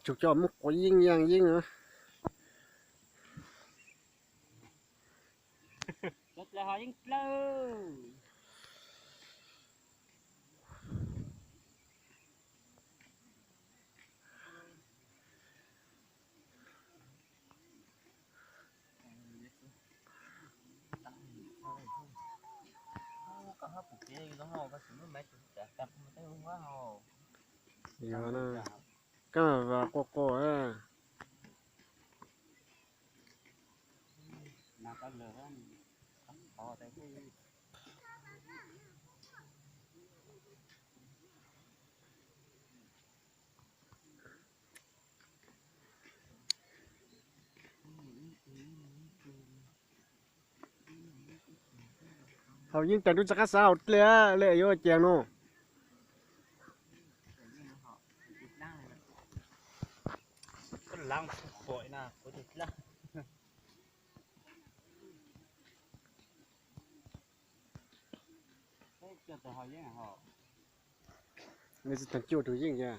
Tsum coj muab quav yeeb yaaj yeeb na. Cov dlawg ho yeej dlawg. Yog na, koj mam vas quaj quaj. Haus yeeb tag ntuj txog qab xav haus dlej, dlej yuav ua cas no. Nws tsis tag cuaj tus yeej yog.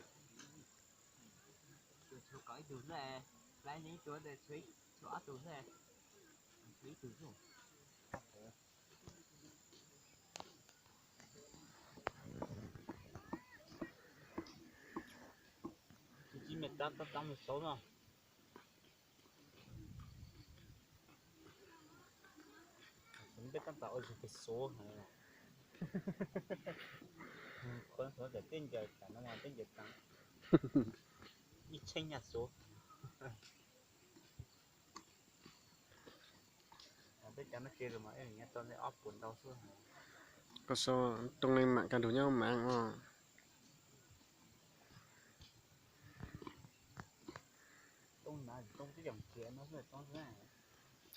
Peb tab tom ua zog pem xov, qhov xov tias tej ncaws tas no mas tej ncaws tas, ib txheej nyaj xov. Tej cov no ke mas nws nyob tau ob puas ntau xwb. Koj sau Tooj Leej Mam kaj ntug nyob Mav os. Ub,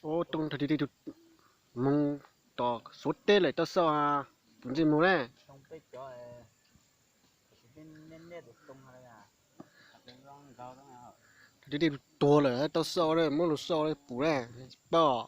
Tooj thaum tib tug moog tom Suav teb lawm tau xauj tus ntsej muag na. Thaum tib tug tuag lawm tau xauj, muab lug xauj pum na, tsis paub.